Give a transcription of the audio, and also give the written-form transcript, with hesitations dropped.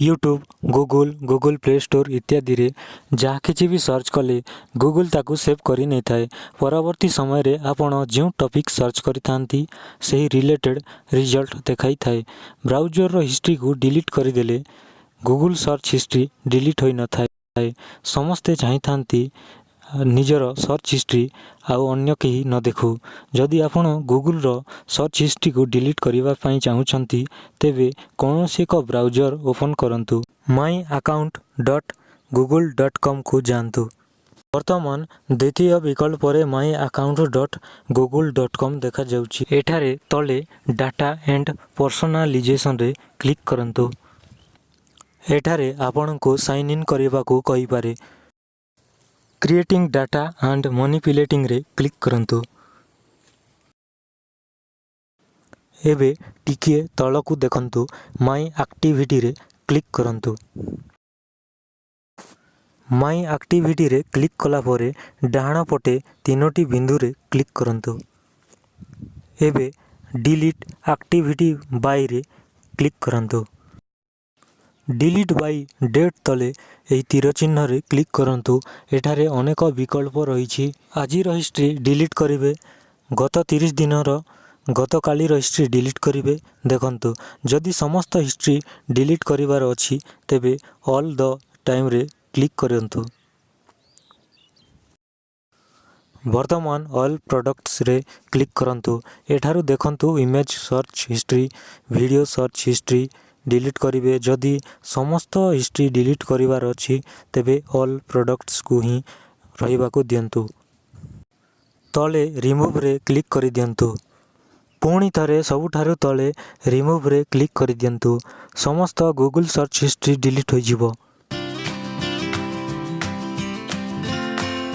YouTube, Google, Google play store ଇତ୍ୟାଦିରେ ଯାହା କିଛି ବି ସର୍ଚ୍ଚ କଲେ ଗୁଗୁଲ୍ ତାକୁ ସେଭ୍ କରି ନେଇଥାଏ। ପରବର୍ତ୍ତୀ ସମୟରେ ଆପଣ ଯେଉଁ ଟପିକ୍ ସର୍ଚ୍ଚ କରିଥାନ୍ତି, ସେହି ରିଲେଟେଡ଼୍ ରିଜଲ୍ଟ ଦେଖାଇଥାଏ। ବ୍ରାଉଜରର ହିଷ୍ଟ୍ରିକୁ ଡିଲିଟ୍ କରିଦେଲେ ଗୁଗୁଲ୍ ସର୍ଚ୍ଚ ହିଷ୍ଟ୍ରି ଡିଲିଟ୍ ହୋଇନଥାଏ। ସମସ୍ତେ ଚାହିଁଥାନ୍ତି ନିଜର ସର୍ଚ୍ଚ ହିଷ୍ଟ୍ରି ଆଉ ଅନ୍ୟ କେହି ନ ଦେଖୁ। ଯଦି ଆପଣ ଗୁଗୁଲ୍ର ସର୍ଚ୍ଚ ହିଷ୍ଟ୍ରିକୁ ଡିଲିଟ୍ କରିବା ପାଇଁ ଚାହୁଁଛନ୍ତି, ତେବେ କୌଣସି ଏକ ବ୍ରାଉଜର ଓପନ୍ କରନ୍ତୁ। myaccount.google.comକୁ ଯାଆନ୍ତୁ। ବର୍ତ୍ତମାନ ଦ୍ୱିତୀୟ ବିକଳ୍ପରେ myaccount.google.com ଦେଖାଯାଉଛି। ଏଠାରେ ତଳେ ଡାଟା ଆଣ୍ଡ ପର୍ସନାଲିଜେସନରେ କ୍ଲିକ୍ କରନ୍ତୁ। ଏଠାରେ ଆପଣଙ୍କୁ ସାଇନ୍ ଇନ୍ କରିବାକୁ କହିପାରେ। କ୍ରିଏଟିଂ ଡାଟା ଆଣ୍ଡ ମନିପୁଲେଟିଂରେ କ୍ଲିକ୍ କରନ୍ତୁ। ଏବେ ଟିକିଏ ତଳକୁ ଦେଖନ୍ତୁ। ମାଇ ଆକ୍ଟିଭିଟିରେ କ୍ଲିକ୍ କରନ୍ତୁ। ମାଇ ଆକ୍ଟିଭିଟିରେ କ୍ଲିକ୍ କଲା ପରେ ଡାହାଣ ପଟେ ତିନୋଟି ବିନ୍ଦୁରେ କ୍ଲିକ୍ କରନ୍ତୁ। ଏବେ ଡିଲିଟ୍ ଆକ୍ଟିଭିଟି ବାଇରେ କ୍ଲିକ୍ କରନ୍ତୁ। ଡିଲିଟ୍ ବାଇ ଡେଟ୍ ତଳେ ଏହି ତୀର ଚିହ୍ନରେ କ୍ଲିକ୍ କରନ୍ତୁ। ଏଠାରେ ଅନେକ ବିକଳ୍ପ ରହିଛି। ଆଜିର ହିଷ୍ଟ୍ରି ଡିଲିଟ୍ କରିବେ, ଗତ 30 ଦିନର, ଗତକାଲିର ହିଷ୍ଟ୍ରି ଡିଲିଟ୍ କରିବେ। ଦେଖନ୍ତୁ, ଯଦି ସମସ୍ତ ହିଷ୍ଟ୍ରି ଡିଲିଟ୍ କରିବାର ଅଛି, ତେବେ ଅଲ୍ the ଟାଇମ୍ରେ କ୍ଲିକ୍ କରନ୍ତୁ। ବର୍ତ୍ତମାନ ଅଲ୍ ପ୍ରଡ଼କ୍ଟସରେ କ୍ଲିକ୍ କରନ୍ତୁ। ଏଠାରୁ ଦେଖନ୍ତୁ, image search history, video search history delete କରିବେ। ଯଦି ସମସ୍ତ ହିଷ୍ଟ୍ରି ଡିଲିଟ୍ କରିବାର ଅଛି, ତେବେ ଅଲ୍ ପ୍ରଡ଼କ୍ଟସକୁ ହିଁ ରହିବାକୁ ଦିଅନ୍ତୁ। ତଳେ ରିମୁଭ୍ରେ କ୍ଲିକ୍ କରିଦିଅନ୍ତୁ। ପୁଣି ଥରେ ସବୁଠାରୁ ତଳେ ରିମୁଭ୍ରେ କ୍ଲିକ୍ କରିଦିଅନ୍ତୁ। ସମସ୍ତ ଗୁଗୁଲ୍ ସର୍ଚ୍ଚ ହିଷ୍ଟ୍ରି ଡିଲିଟ୍ ହୋଇଯିବ।